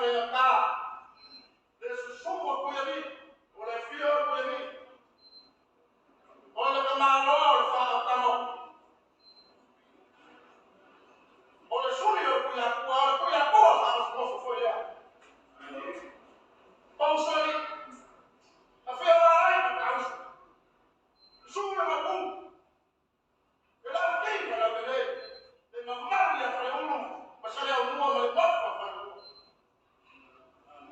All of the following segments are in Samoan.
faigata le susu o Puialii, o le afio o Puialii, o le tamaloa o le faautaga, o le suli o le Tuiatua, o le Tuiatua faanofonofo foi lea. O usoalii, afio o Aiga ma Tauso, susu le Maopu, le Lauti ma le Laulelei, le mamalu ia Faleulu ma Saleaaumua ma le nofo a faletua.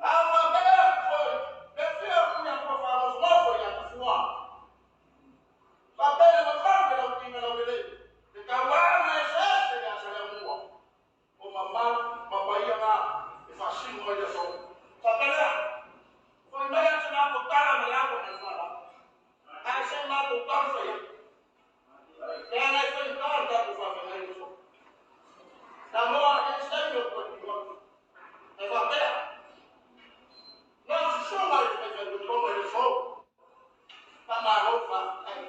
A ou faapea atu foi, le afio o le Tuiatua faanofonofo ia Tafua, faapea le mamalu i le Lauti ma le Laulelei, le tauana eseese ia Saleaaumua. O mamalu ma paia na e faasino ai le aso. Faapea lea, foi mai se matou tala ma le ava ma le faaaloalo, ae se i matou taumafai atu, leaga e faigata le tatou faafeagai i le aso. Samoa, e i ai se taimi ou toe tu atu, ae faapea, lau susuga i le Taitaifono i le aso, faamalo faafetai.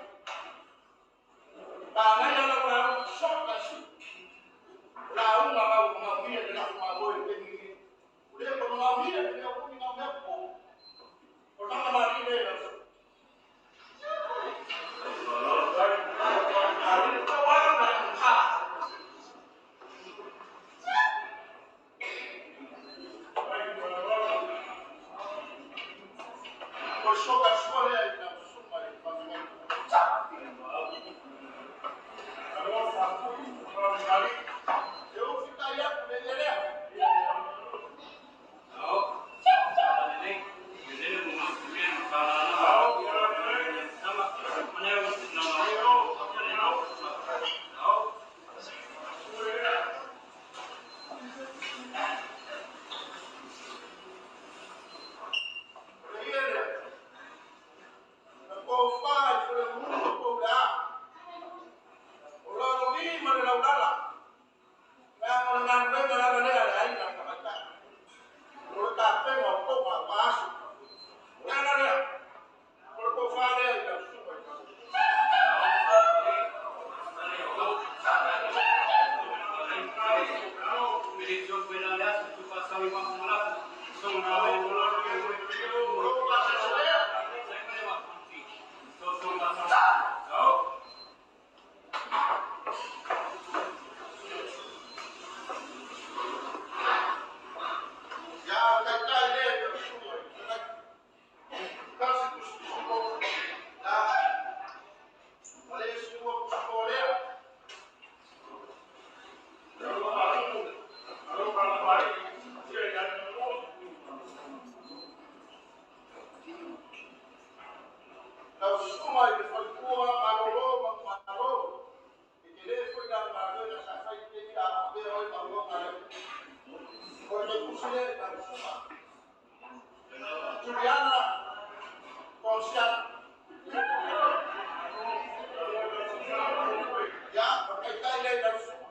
Manaia lau lauga short and sweet. O lauga manaomia i le lafo mamoe i le taimi lenei. Ua le toe manaomia ni mea umi na o mea pupuu. O le faatamalii lea i lau susuga. O le soka sua lea i lau susuga i le faafeagaiga. E usitai atu le ia lea. O le ia lea, na tofa i Faleuluulu o Poulea, o Lalovi ma le Laulala, leaga o le galuega lava lea a le aiga tamaitai. O le tapena o toga aua aso. O le ala lea, o le tofa lea i lau susuga i le O lou pasese lea. Ia o taitai lea i lau susuga i le fetalai. Tasi tusitusi Ya, o le isi lua tusito lea. Lau susuga i le faletua malolo manumalo, e tele foi lau galuega sa fai i taimi a o avea oe ma auauna a le Atua. O le tusi lea i lau susuga Juliana Ponsiano. Ya, o le taitai lea i lau susuga.